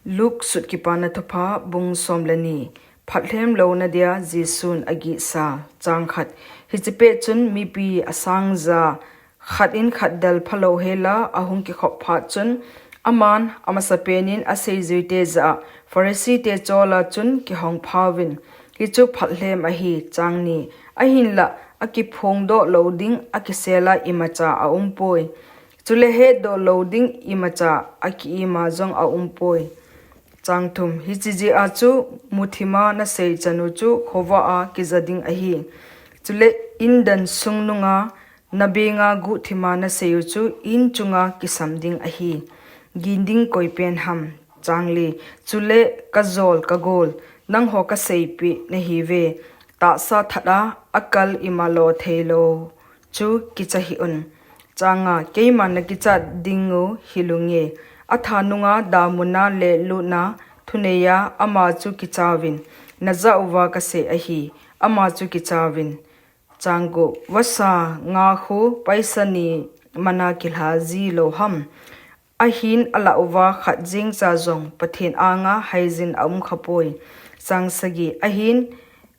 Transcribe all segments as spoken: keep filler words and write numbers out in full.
Luke sut Kipana Thupha bung som le ni. Phatlhem louna dia Jesun agihsa. Chang khat. Hiche pet chun mipi asangja khat in khat del phalou hela ahung kikhop phat chun, aman amasapen in aseijuite jah a Pharisee te chola chun kihong phauvin, hichu phatlhem ahi. Chang ni. Ahinlah akiphongdoh lou ding akisela imacha aumpoi. Chule hetdoh lou ding imacha aki-ima jong aumpoi. Chang thum. Hiche jeh a chu muthima nasei chanu chu khovah a kija ding ahi. Chule indan sung nunga nabenga guhthima naseiu chu in chunga kisam ding ahi. Gin ding koipen ham. Chang li. Chule kajol kagol nangho kaseipeh nahiuve. Tahsa that a akal imalo theilou chu kicha hih un. Chang nga. Keiman nakichat dingu hilunge. Atha nunga damuna lelutna thuneiya ama chu kichauvin. Najah uva kasei ahi. Ama chu kichauvin. Chang gup. Vasa nga khu paisa ni mana kilha ji lou ham. Ahin alah uva khat jengcha jong Pathen anga haijin aumkhapoi. Chang sagi. Ahin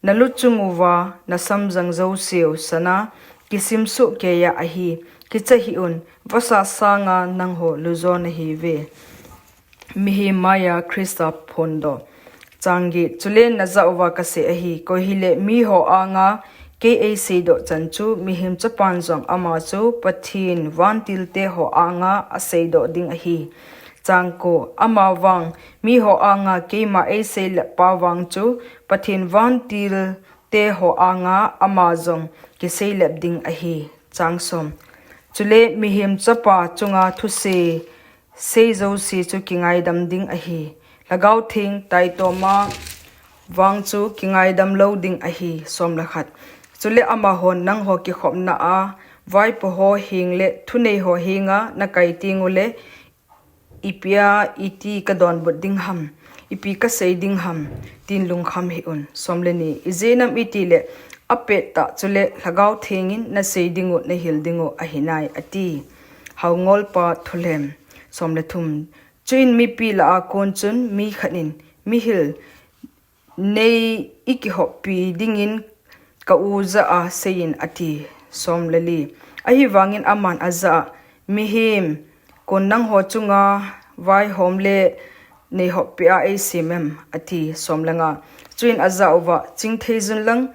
naluchung uva nasamjang jouseu sana kisimsuh keiya ahi. Kicha hih un, vasa sanga nangho lujo nahiuve. Mihem maiya Christa phondoh. Chang get. Chule najah uva kasei ahi, koi hile miho anga kei eiseidoh chan chu Mihem Chapan jong ama chu Pathen vantilte ho anga aseidoh ding ahi. Chang ko. Amavang miho anga keima eiseilep pa vang chu Pathen vantilte ho anga ama jong kiseilep ding ahi. Chang som. Chule Mihem Chapa chunga thusei sei jouse chu kingaidam ding ahi. Lhagao Theng taitoma vang chu kingaidam lou ding ahi. Som le khat. Chule amahon nangho kikhopna a vaipo ho hengle thunei ho henga nakai tengule, ipia iti kadonbut ding ham, ipi kasei ding ham, tin lungkham hih un. Som le ni. Ijeh inem itile apettah chule Lhagao Thengin nasei dingu nahil dingu ahinai, ati. Haongolpa thulhem. Som le thum. Chuin mipi lah a kon chun mi khat in, mihil, nei ikihoppi dingin ka-u jah a seiyin, ati. Som le li. Ahivangin aman ajah a, mihem, kon nangho chunga vaihom le neihoppi a eisem em, ati. Som le nga. Chuin ajah uva, chingthei jun lang,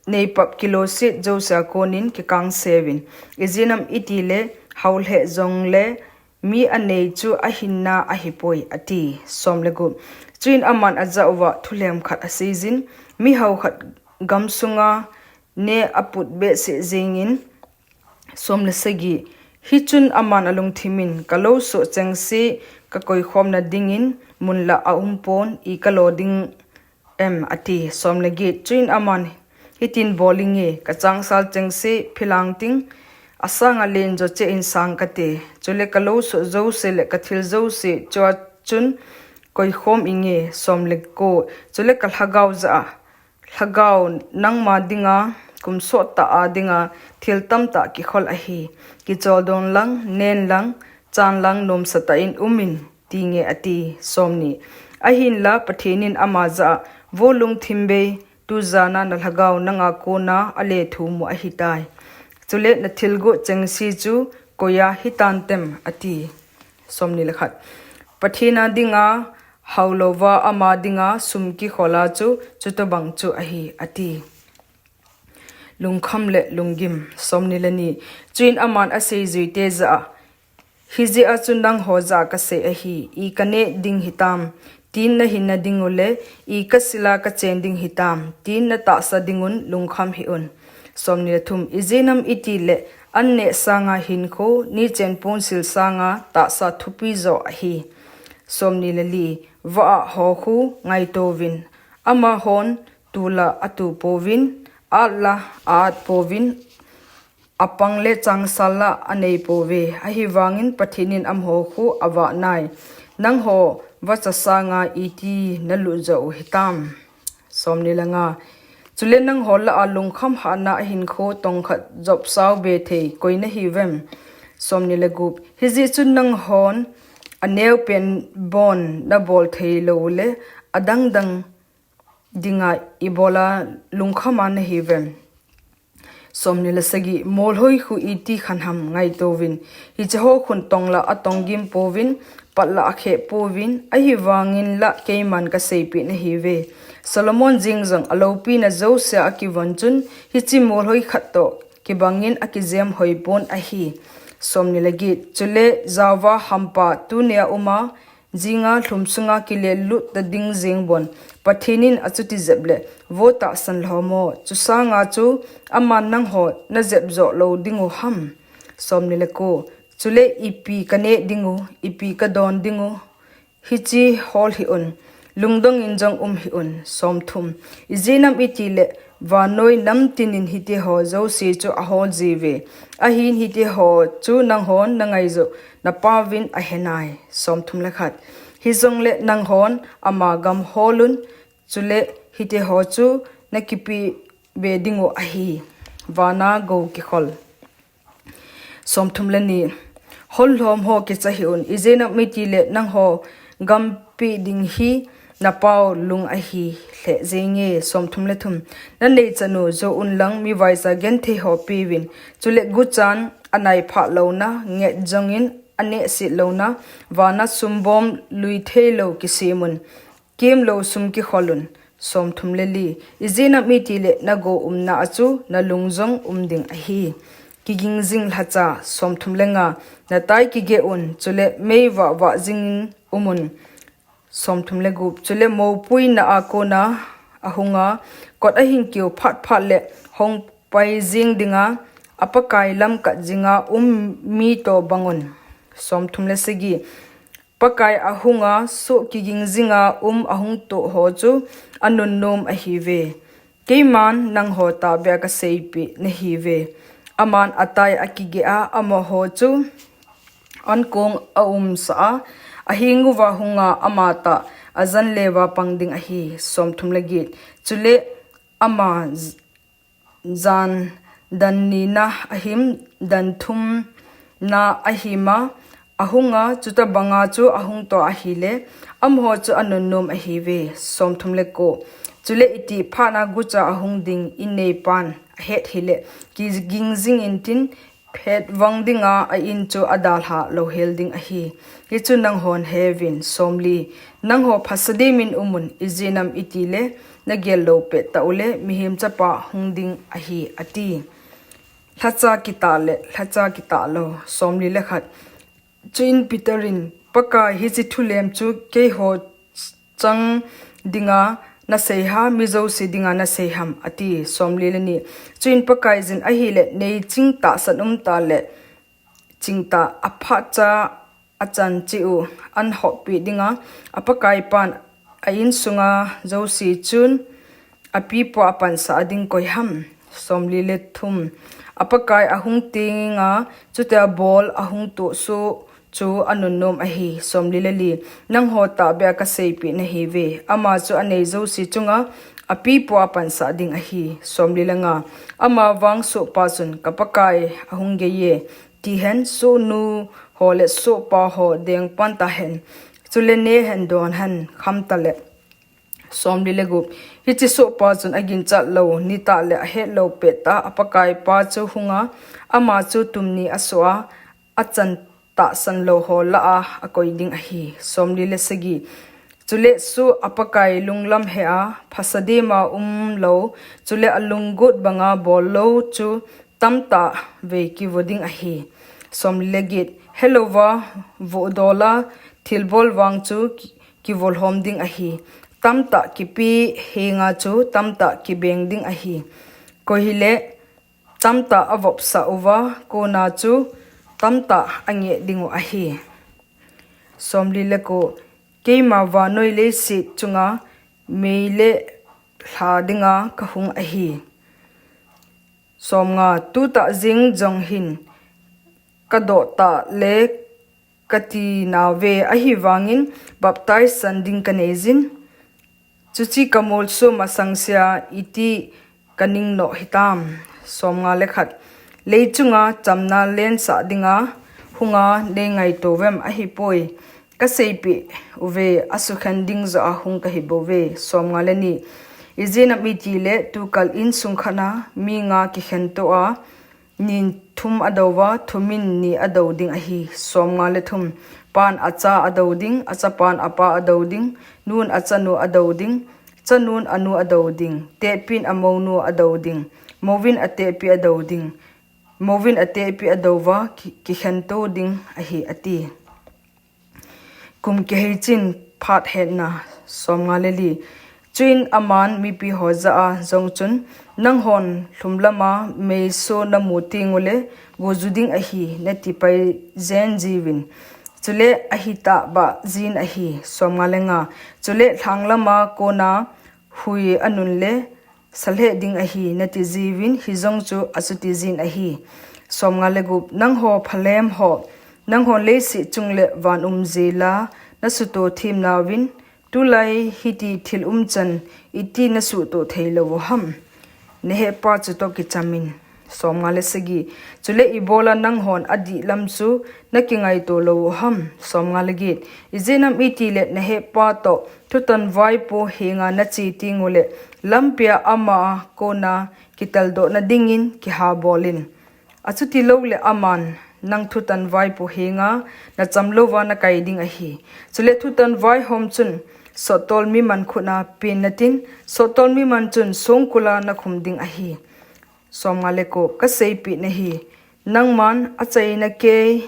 neipap kiloset jousea konin kikangseuvin. Ijeh inem itile hao lheh jongle mi anei chu ahinna ahipoi, ati. Som le gup. Chuin aman ajah uva thulhem khat aseijin, mihao khat gamsunga neh aput behseh jengin. Som le sagi. Hichun aman alungthimin, kalousoh chengse kakoikhomna dingin mun lah aumpon, i kalo ding em, ati. Som le get. Chuin aman hitin bolinge, kachangsal chengse philang ting, asanga lenjo cheh in sang kate, chule kalousoh jouse le kathil jouse chua chun koikhom inge. Som le ko. Chule kalhagao jah a, Lhagao, nangma dinga kum sottah a dinga thil tamtah kikhol ahi. Kicholdo inlang, nen lang, chan lang, nomsatah in umin, tinge, ati. Som ni. Ahinla Pathenin ama jah a, vo lungthim bei, tujana nalhagao nanga kona alethumu ahitai. Chule nathilgot chengse chu koiya hitantem, ati. Som ni le khat. Pathen a dinga haolouva ama dinga sum kikhola chu chutobang chu ahi, ati. Lungkham le lunggim. Som ni le ni. Chuin aman aseijuite jah a, hijeh a chu nangho jah a kasei ahi, i kaneh ding hitam, tin nahinna dingule, i kasila kachen ding hitam, tin natahsa dingun lungkham hih un. Som ni le thum. Ijeh inem itile, anneh sanga hinkho, nichen ponsil sanga tahsa thupi joh ahi. Som ni le li. Vah a ho khu ngaitouvin, amahon tula atupouvin, atla a-atpouvin, apang le changsal la aneipouve, ahivangin Pathenin amaho khu avahnai. Nangho vacha sanga iti nalut joh u hitam? Som ni le nga. Chule nangho lah a lungkham hatna a hinkho tongkhat jopsao be thei koi nahiuvem? Som ni le gup. Hijeh chun nanghon aneopen bon nabol theilou le adangdang dinga ibola lungkhama nahiuvem? Somni le sagi. Molhoi khu iti khanham ngaitouvin. Hicheho khun tongla atonggim pouvin, patla akheh pouvin, ahivangin la keiman kaseipeh nahiuve. Solomon jeng jong aloupina jousea akivon chun, hiche molhoi khat toh kibangin akijem hoipon ahi. Somni le get. Chule jaova hampa tunia uma, jinga lhum sunga kilelut tading jengbon, Pathen in achuti jeple, vo tahsan lhom o, chusanga chu aman nangho najep joh lou dingu ham? Somni le ko. Chule ipi kaneh dingu, ipi kadon dingu, hiche hol hih un, lungdongin jong um hih un. Somthum. Ijeh inem itile vannoi namtinin hitiho jouse chu ahol jiuve. Ahin hitiho chu nanghon nangaiju napauvin ahenai. Somthum le khat. Hijongle nanghon ama gam holun, chule hitiho chu nakipeh be dingu ahi. Vana gou kikhol. Somthum le ni. Hollhom ho kicha hih un, ijeh inem itile nangho gam peh ding hi napau lung ahi lheh jenge. Somthum le thum. Nanei chanu jou unlang mivaicha genthei ho peuvin, chule guchan anaiphah louna, nget jongin anehset louna, vana sumbom lui theilou kisem un, kemlou sum kikhol un. Somthum le li. Ijeh inem itile nagou umna a chu nalung jong um ding ahi. Kiging jing lhacha. Somthum le nga. Natai kigeh un, chule mei vahvah jingin um un. Somthum le gup. Chule mopuina a kona ahunga kot ahin kiu phatphat le hongpai jing dinga apakai lamkat jinga um mi toh bang un. Somthum le sagi. Pakai ahunga soh kiging jinga um ahung toh ho chu anunnom ahiuve. Keiman nangho tahbeh a kaseipeh nahiuve. Aman atai a kigeh a, amaho chu ankong a umsah a, ahenguva hunga amatah a janleuva pang ding ahi. Somthum le get. Chule ama j-, jan dan nina ahim, dan thumna ahima, ahunga, chutabanga chu ahung toh ahile, amaho chu anunnom ahiuve. Somthum le ko. Chule itih phatna gucha ahung ding ineipan ahet hile, kiging jing intin, phet vang dinga a in chu adalha louhel ding ahi. Hichu nanghon heuvin. Somli. Nangho phasademin um un, ijeh inem itile nagel lou pettah ule Mihem Chapa hung ding ahi, ati. Lhacha kitah le lhacha kitah lou. Somli le khat. Chuin Peter in, Pakai, hiche thulem chu keiho chang dinga nasei ham, mi jouse dinga nasei ham, ati. Somli le ni. Chuin Pakaiyin, ahile neiching tahsan umtah le chingtah, aphatcha achan cheh u anhoppeh dinga apakaipan a insunga jouse chun apipoa apansah ding koi ham? Somli le thum. Apakai ahung tenga chutia bol ahung toh soh chu anunnom ahi. Somli le li. Nangho tahbeh a kaseipeh nahiuve, ama chu anei jouse chunga apipoa apansah ding ahi. Somli le nga. Amavang sohpa chun, Kapakai ahung geiye, tihen, sohnu ho le sohpa ho dengpan tahen, chule nehen donhen khamtale. Somli le gup. Hiche sohpa chun aginchat lou nitah le ahet lou pettah a apakaipa chu hunga, ama chu tumni asoh a, achan tahsan lou ho lah a akoi ding ahi. Somli le sagi. Chule soh apakai lunglam hea phasadema umlou, chule alunggot banga bollou chu tamtah vei kivo ding ahi. Somli le get. Helouva vohdola thilbol vang chu ki-, kivolhom ding ahi. Tamtah kipeh henga chu tamtah kibeng ding ahi. Koi hile tamtah avopsah uva kona chu tamtah angeh dingu ahi. Somli le ko. Keima vannoi leiset chunga mei le lha dinga kahung ahi. Somnga. Tutah jeng jong hin kadohtah le katinauve, ahivangin baptize san ding kaneijin, chuche kamolso masangsea iti kaningnoh hitam? Somnga le khat. Leichunga chamna lensah dinga hunga neingaitouvem? Ahipoi. Kaseipeh uve, asukhen ding joh a hung kahibouve. Somnga le ni. Ijeh-inem itile tukal insung khat a mi nga kikhentoh a, nin thum adouva, thumin ni adou ding ahi. Somnga le thum. Pan acha adou ding, achapan apa adou ding, nun achanu adou ding, chanun anu adou ding, tehpin amounu adou ding, mouvin atehpi adou ding, mouvin atehpi adouva ki- kikhentoh ding ahi, ati. Kum kihei chin phat hetna. Somnga le li. Chuin aman mipi ho jah a jong chun, nanghon lhum lama meiso namu tengule, goju ding ahi, nati pai jen jiuvin. Chule ahitah bah jin ahi. Somnga le nga. Chule lhang lama kona hui anunle, salheh ding ahi, nati jiuvin, hijong chu achuti jin ahi. Somnga le gup. Nangho phalem ho, nanghon leiset chungle van umjela nasutoh themnauvin, tulai hiti thil umchan iti nasuhtoh theilou u ham? Nahehpa chutoh kichamin. Somnga le sagi. Chule ibola nanghon adih lam chu nakingaito lou u ham? Somnga le get. Ijeh-inem itile nahehpa toh thutan vaipo henga nache tengule, lampia ama kona kiteldohna dingin kihabolin. Achuti loule aman nang thutan vaipo henga nacham louva nakai ding ahi. Chule thutan vaihom chun sottol miman khut a pen natin, sottol miman chun songkul a nakhum ding ahi. Somnga le ko. Kaseipeh nahi, nangman achaina kei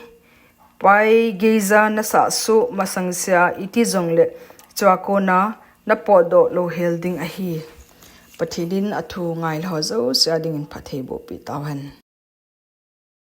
pai geija nasahsoh masang sea iti jongle, chua kona napotdoh louhel ding ahi. Pathen in athu ngai ho jouse a dingin phatthei bohpeh tauhen.